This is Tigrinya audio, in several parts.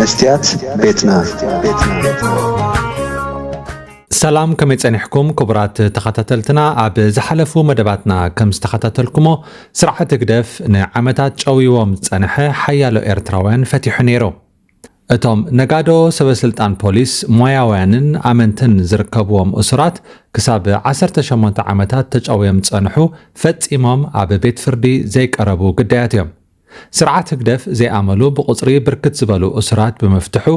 ስትያት ቤትና። ሰላም፣ ከመይ ጸኒሕኩም ክቡራት ተኸታተልትና? ኣብ ዝሓለፉ መደባትና ከም ዝተኸታተልኩሞ፣ ስርዓት ህግደፍ ንዓመታት ጨውይዎም ዝጸንሐ ሓያሎ ኤርትራውያን ፈቲሑ ነይሩ። እቶም ነጋዶ፣ ሰበ ስልጣን ፖሊስ፣ ሞያውያንን ኣመንትን ዝርከብዎም እሱራት ክሳብ ዓሰርተ ሸሞንተ ዓመታት ተጨውዮም ዝጸንሑ ፈጺሞም ኣብ ቤት ፍርዲ ዘይቀረቡ ግዳያት እዮም። ስርዓት ህግደፍ ዘይኣመሉ ብቁጽሪ ብርክት ዝበሉ እሱራት ብምፍትሑ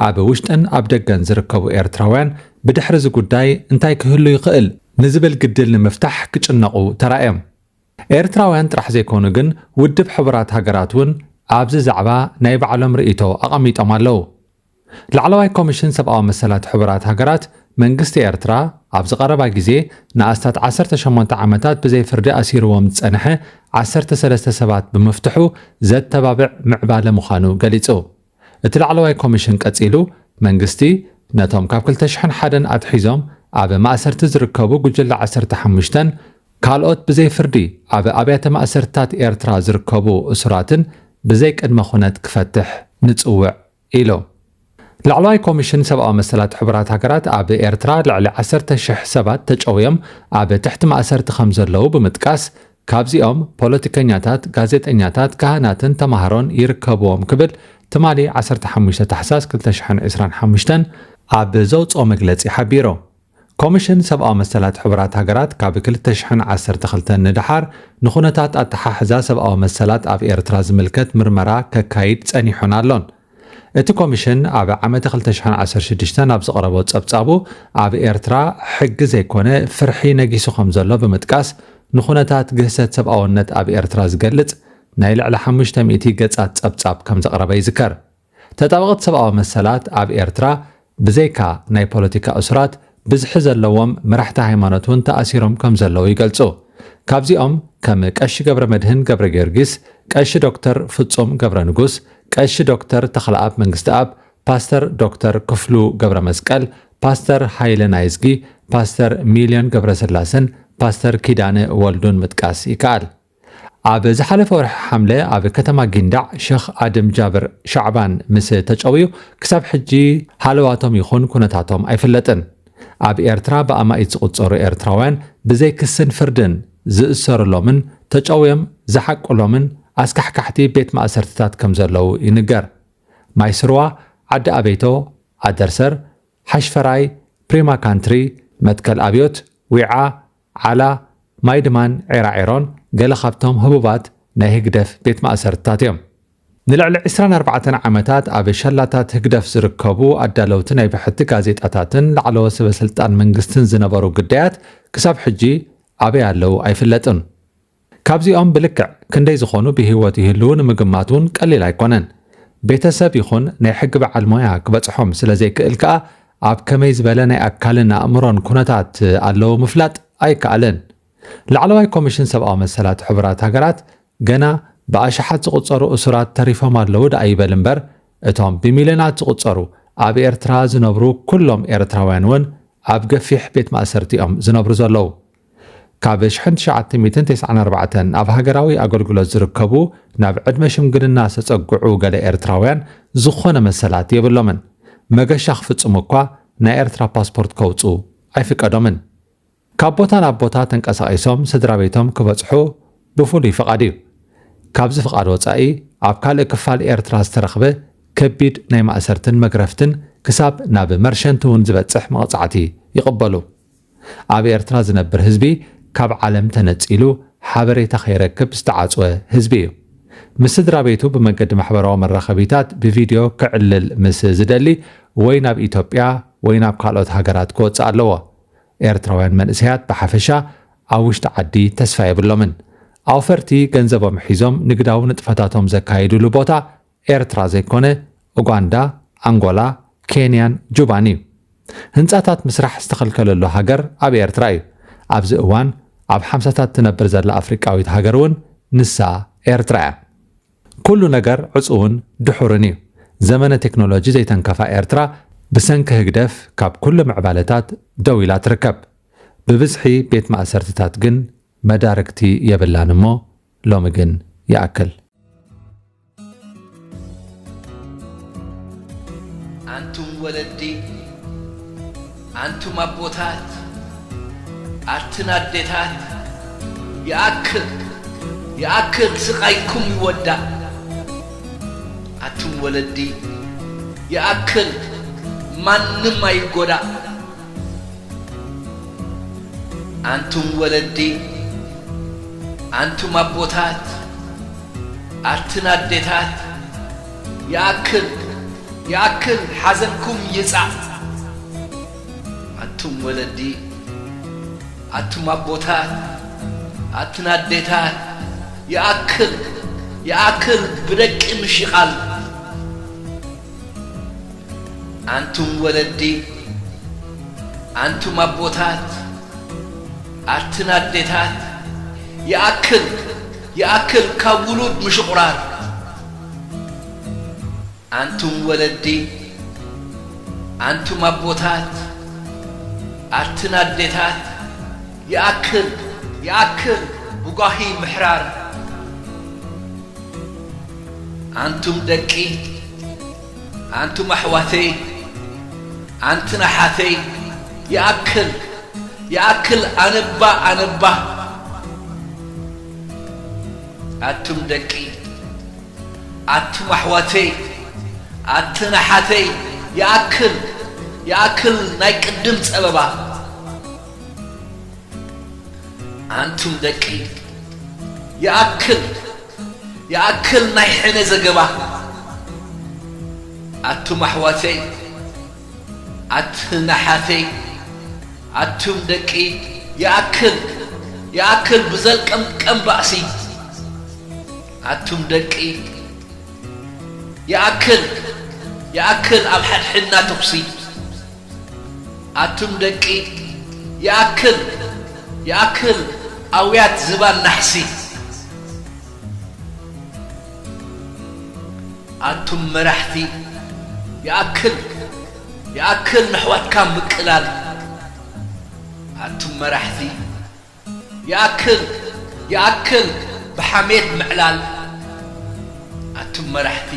ኣብ ውሽጥን ኣብ ደገን ዝርከቡ ኤርትራውያን ብድሕሪ እዚ ጉዳይ እንታይ ክህሉ ይኽእል ንዝብል ግድል ንምፍታሕ ክጭነቑ ተራእዮም። ኤርትራውያን ጥራሕ ዘይኮኑ ግን ውድብ ሕቡራት ሃገራት እውን ኣብዚ ዛዕባ ናይ ባዕሎም ርእይቶ ኣቐሚጦም ኣለዉ። ላዕለዋይ ኮሚሽን ሰብኣዊ መሰላት ሕቡራት ሃገራት መንግስቲ ኤርትራ ኣብዚ ቀረባ ግዜ ንኣስታት ዓሰርተ ሸሞንተ ዓመታት ብዘይ ፍርዲ ኣሲርዎም ዝጸንሐ ዓሰርተ ሰለስተ ሰባት ብምፍትሑ ዘተባብዕ ምዕባለ ምዃኑ ገሊጹ። እቲ ላዕለዋይ ኮሚሽን ቀጺሉ፣ መንግስቲ ነቶም ካብ ክልተ ሽሕን ሓደን ኣትሒዞም ኣብ ማእሰርቲ ዝርከቡ ጉጅለ ዓሰርተ ሓሙሽተን ካልኦት ብዘይ ፍርዲ ኣብ ኣብያተ ማእሰርታት ኤርትራ ዝርከቡ እሱራትን ብዘይ ቅድመ ኩነት ክፈትሕ ንጽውዕ ኢሉ። ላዕለዋይ ኮሚሽን ሰብኣዊ መሰላት ሕቡራት ሃገራት ኣብ ኤርትራ ልዕሊ ዓሰርተ ሽሕ ሰባት ተጨውዮም ኣብ ትሕቲ ማእሰርቲ ከም ዘለዉ ብምጥቃስ፣ ካብዚኦም ፖለቲከኛታት፣ ጋዜጠኛታት፣ ካህናትን ተማሃሮን ይርከብዎም ክብል ትማሊ ዓሰርተ ሓሙሽተ ታሕሳስ ክልተ ሽሕን ዕስራን ሓሙሽተን ኣብ ዘውፅኦ መግለፂ ሓቢሩ። ኮሚሽን ሰብኣዊ መሰላት ሕቡራት ሃገራት ካብ ክልተ ሽሕን ዓሰርተ ክልተን ንደሓር ንኹነታት ኣተሓሕዛ ሰብኣዊ መሰላት ኣብ ኤርትራ ዝምልከት ምርመራ ከካይድ ጸኒሑን ኣሎን። እቲ ኮሚሽን ኣብ ዓመተ ክልተ ሽሕን ዓሰርተ ሽዱሽተን ኣብ ዘቕረቦ ጸብጻቡ፣ ኣብ ኤርትራ ሕጊ ዘይኮነ ፍርሒ ነጊሱ ከም ዘሎ ብምጥቃስ፣ ንኹነታት ግህሰት ሰብኣውነት ኣብ ኤርትራ ዝገልጽ ናይ ልዕሊ ሓሙሽተ ሚእቲ ገጻት ጸብጻብ ከም ዘቕረበ ይዝከር። ተጣበቕቲ ሰብኣዊ መሰላት ኣብ ኤርትራ ብዘይካ ናይ ፖለቲካ እሱራት፣ ብዝሒ ዘለዎም መራሕቲ ሃይማኖት እውን ተኣሲሮም ከም ዘለዉ ይገልጹ። ካብዚኦም ከም ቀሺ ገብረ መድህን ገብረ ጊዮርጊስ፣ ቀሺ ዶክተር ፍጹም ገብረ ንጉስ፣ ቀሺ ዶክተር ተኽለኣብ መንግስተኣብ፣ ፓስተር ዶክተር ክፍሉ ገብረ መስቀል፣ ፓስተር ሃይለ ናይዝጊ፣ ፓስተር ሚልዮን ገብረስላሰን ፓስተር ኪዳነ ወልዱን ምጥቃስ ይከኣል። ኣብ ዝሓለፈ ወርሒ ሓምለ ኣብ ከተማ ጊንዳዕ ሸኽ ኣድም ጃብር ሻዕባን ምስ ተጨውዩ፣ ክሳብ ሕጂ ሃለዋቶም ይኹን ኩነታቶም ኣይፍለጥን። ኣብ ኤርትራ ብኣማኢት ዝቑጸሩ ኤርትራውያን ብዘይ ክስን ፍርድን ዝእሰሩሎምን ተጨውዮም ዝሓቅሎምን ኣስካሕካሕቲ ቤት ማእሰርትታት ከም ዘለዉ ይንገር። ማይ ስርዋ፣ ዓዲ ኣበይቶ፣ ኣደርሰር፣ ሓሽፈራይ፣ ፕሪማ ካንትሪ፣ መትከል ኣብዮት፣ ዊዓ፣ ዓላ፣ ማይድማን ዒራዒሮን ገለ ካብቶም ህቡባት ናይ ህግደፍ ቤት ማእሰርትታት እዮም። ንልዕሊ ዕስራን ኣርባዕተን ዓመታት ኣብ ሸላታት ህግደፍ ዝርከቡ ኣዳለውቲ ናይ ብሕቲ ጋዜጣታትን ላዕለዎት ሰበ ስልጣን መንግስትን ዝነበሩ ግዳያት ክሳብ ሕጂ ኣበይ ኣለዉ ኣይፍለጥን። ካብዚኦም ብልክዕ ክንደይ ዝኾኑ ብህይወት ይህልዉ ንምግማት እውን ቀሊል ኣይኮነን። ቤተሰብ ይኹን ናይ ሕጊ በዓል ሞያ ክበጽሖም ስለ ዘይክእል ከኣ፣ ኣብ ከመይ ዝበለ ናይ ኣካልን ኣእምሮን ኩነታት ኣለዉ ምፍላጥ ኣይከኣልን። ላዕለዋይ ኮሚሽን ሰብኣዊ መሰላት ሕቡራት ሃገራት፣ ገና ብኣሽሓት ዝቑጸሩ እሱራት ተሪፎም ኣለዉ ደኣ ይበል እምበር፣ እቶም ብሚልዮናት ዝቑጸሩ ኣብ ኤርትራ ዝነብሩ ኩሎም ኤርትራውያን እውን ኣብ ገፊሕ ቤት ማእሰርቲ እዮም ዝነብሩ ዘለዉ። ካብ ሽሕን ትሽዓተ ሚእትን ተስዓን ኣርባዕተን ኣብ ሃገራዊ ኣገልግሎት ዝርከቡ፣ ናብ ዕድመ ሽምግልና ዝተጸግዑ ገለ ኤርትራውያን ዝኾነ መሰላት የብሎምን። መገሻ ክፍጽሙ እኳ ናይ ኤርትራ ፓስፖርት ከውጽኡ ኣይፍቀዶምን። ካብ ቦታ ናብ ቦታ ተንቀሳቒሶም ስድራ ቤቶም ክበጽሑ ብፍሉይ ፍቓድ እዩ። ካብዚ ፍቓድ ወጻኢ፣ ኣብ ካልእ ክፋል ኤርትራ ዝተረኽበ ከቢድ ናይ ማእሰርትን መግረፍትን ክሳብ ናብ መርሸንቲ እውን ዝበጽሕ መቕጻዕቲ ይቕበሉ። ኣብ ኤርትራ ዝነብር ህዝቢ ካብ ዓለም ተነጺሉ ሓበሬታ ከይረክብ ዝተዓጽወ ህዝቢ እዩ። ምስ ስድራ ቤቱ ብመገዲ ማሕበራዊ መራኸቢታት ብቪድዮ ክዕልል ምስ ዝደሊ፣ ወይ ናብ ኢትዮጵያ ወይ ናብ ካልኦት ሃገራት ክወጽእ ኣለዎ። ኤርትራውያን መንእሰያት ብሓፈሻ ኣብ ውሽጢ ዓዲ ተስፋ የብሎምን። ኣውፈርቲ ገንዘቦም ሒዞም ንግዳዊ ንጥፈታቶም ዘካይድሉ ቦታ ኤርትራ ዘይኮነ፣ ኡጋንዳ፣ ኣንጎላ፣ ኬንያን ጁባን እዩ። ህንጻታት ምስራሕ ዝተኸልከለሉ ሃገር ኣብ ኤርትራ እዩ። ኣብዚ እዋን ኣብ ሓምሳታት ትነብር ዘላ ኣፍሪቃዊት ሃገር እውን ንሳ ኤርትራ እያ። ኩሉ ነገር ዕጹውን ድሑርን እዩ። ዘመነ ቴክኖሎጂ ዘይተንከፋ ኤርትራ ብሰንኪ ህግደፍ ካብ ኩሉ ምዕባለታት ደው ኢላ ትርከብ። ብብዝሒ ቤት ማእሰርትታት ግን መዳርግቲ የብላን እሞ ሎሚ ግን ይኣክል። ኣንቱም ወለዲ፣ ኣንቱም ኣቦታት፣ ኣትን ኣዴታት፣ ይኣክል፣ ይኣክል፣ ስቓይኩም ይወዳእ። ኣቱም ወለዲ፣ ይኣክል፣ ማንም ኣይጎዳእ። ኣንቱም ወለዲ፣ ኣንቱም ኣቦታት፣ ኣትን ኣዴታት፣ ይኣክል፣ ይኣክል፣ ሓዘንኩም ይጻእ። ኣቱም ወለዲ፣ ኣቱም ኣቦታት፣ ኣትን ኣዴታት፣ ይኣክል፣ ይኣክል፣ ብደቂ ምሽቓል። ኣንቱም ወለዲ፣ ኣንቱም ኣቦታት፣ ኣትን ኣዴታት፣ ይኣክል፣ ይኣክል፣ ካብ ውሉድ ምሽቑራር። ኣንቱም ወለዲ፣ ኣንቱም ኣቦታት፣ ኣትን ኣዴታት፣ ይኣክል፣ ይኣክል፣ ብጓሂ ምሕራር። ኣንቱም ደቂ፣ ኣንቱም ኣሕዋተይ፣ ኣንትን ኣሓተይ፣ ይኣክል፣ ይኣክል፣ ኣነባ፣ ኣነባ። ኣቱም ደቂ፣ ኣቱም ኣሕዋተይ፣ ኣትን ኣሓተይ፣ ይኣክል፣ ይኣክል፣ ናይ ቅድም ጸበባ። ኣንቱም ደቂ፣ ይኣክል፣ ይኣክል፣ ናይ ሕነ ዘገባ። ኣቱም ኣሕዋተይ፣ ኣትን ኣሓተይ፣ ኣቱም ደቂ፣ ይኣክል፣ ይኣክል፣ ብዘልቀምቀም ባእሲ። ኣቱም ደቂ፣ ይኣክል፣ ይኣክል፣ ኣብ ሓድሕድና ተኹሲ። ኣቱም ደቂ፣ ይኣክል፣ ይኣክል፣ ኣውያት ዝባን ናሕሲ። ኣቱም መራሕቲ፣ ይኣክል፣ ይኣክል፣ ነሕዋትካ ምቅላል። ኣቱም መራሕቲ፣ ይኣክል፣ ይኣክል፣ ብሓሜት ምዕላል። ኣቱም መራሕቲ፣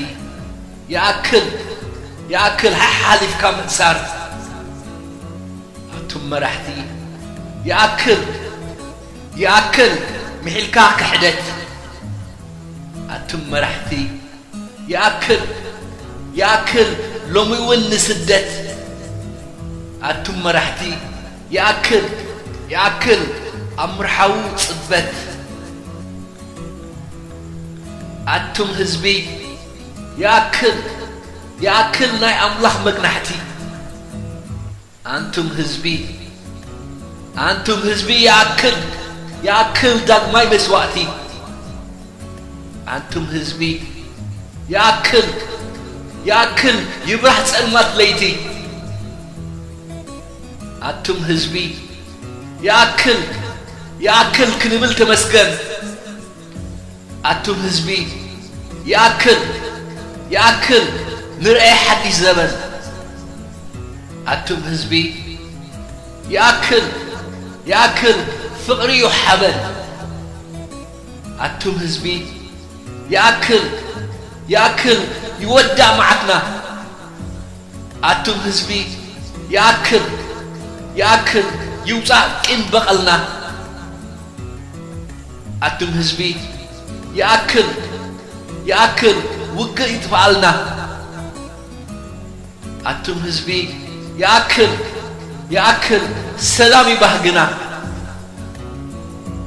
ይኣክል፣ ይኣክል፣ ሓሓሊፍካ ምእሳር። ኣቱም መራሕቲ፣ ይኣክል፣ ይኣክል፣ ምሒልካ ክሕደት። ኣቱም መራሕቲ፣ ይኣክል፣ ይኣክል፣ ሎሚ እውን ንስደት። ኣቱም መራሕቲ፣ ይኣክል፣ ይኣክል፣ ኣብ ምርሓዉ ጽበት። ኣቱም ህዝቢ፣ ይኣክል፣ ይኣክል፣ ናይ ኣምላኽ መግናሕቲ። ኣንቱም ህዝቢ፣ ኣንቱም ህዝቢ፣ ይኣክል፣ ይኣክል፣ ዳግማይ መስዋእቲ። ኣንቱም ህዝቢ፣ ይኣክል፣ ይኣክል፣ ይብራህ ጸልማት ለይቲ። ኣቱም ህዝቢ፣ ይኣክል፣ ይኣክል፣ ክንብል ተመስገን። ኣቱም ህዝቢ፣ ይኣክል፣ ይኣክል፣ ንርኤ ሓድሽ ዘበን። ኣቱም ህዝቢ፣ ይኣክል፣ ይኣክል፣ ፍቕሪ እዩ ሓበን። ኣቱም ህዝቢ፣ ይኣክል፣ ይኣክል፣ ይወዳእ መዓትና። ኣቱም ህዝቢ፣ ይኣክል፣ ይኣክል፣ ይውጻእ ቂም በቐልና። ኣቱም ህዝቢ፣ ይኣክል፣ ይኣክል፣ ውግእ ይጥፍኣልና። ኣቱም ህዝቢ፣ ይኣክል፣ ይኣክል፣ ሰላም ይባህግና።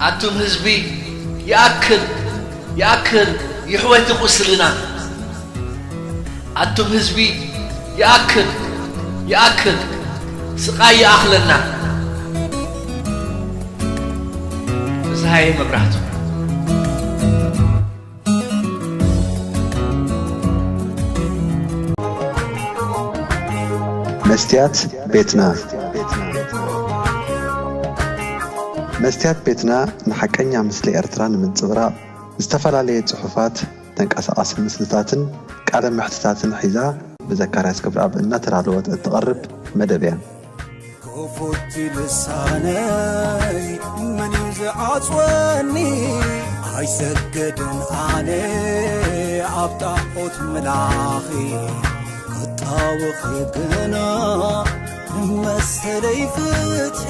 ኣቱም ህዝቢ፣ ይኣክል፣ ይኣክል፣ ይሕወቲ ቁስልና። ኣቱም ህዝቢ፣ ይኣክል፣ ይኣክል፣ ስቓይ ይኣኽለና። ፍስሃየ መብራህቱ። መስትያት ቤትና። መስትያት ቤትና ንሓቀኛ ምስሊ ኤርትራ ንምንጽብራቕ ዝተፈላለየ ጽሑፋት፣ ተንቀሳቓሲ ምስልታትን ቃለ መሕትታትን ሒዛ ብዘካርያስ ገብረኣብ እናተዳለወት እትቐርብ መደብ እያ። ክፉት ልሳነይ መን እዩ ዝዓጽወኒ? ኣይሰግድን ኣነ ኣብ ጣዖት ምላኺ። ክጣወኺ ግና ንመሰለይ ፍትሒ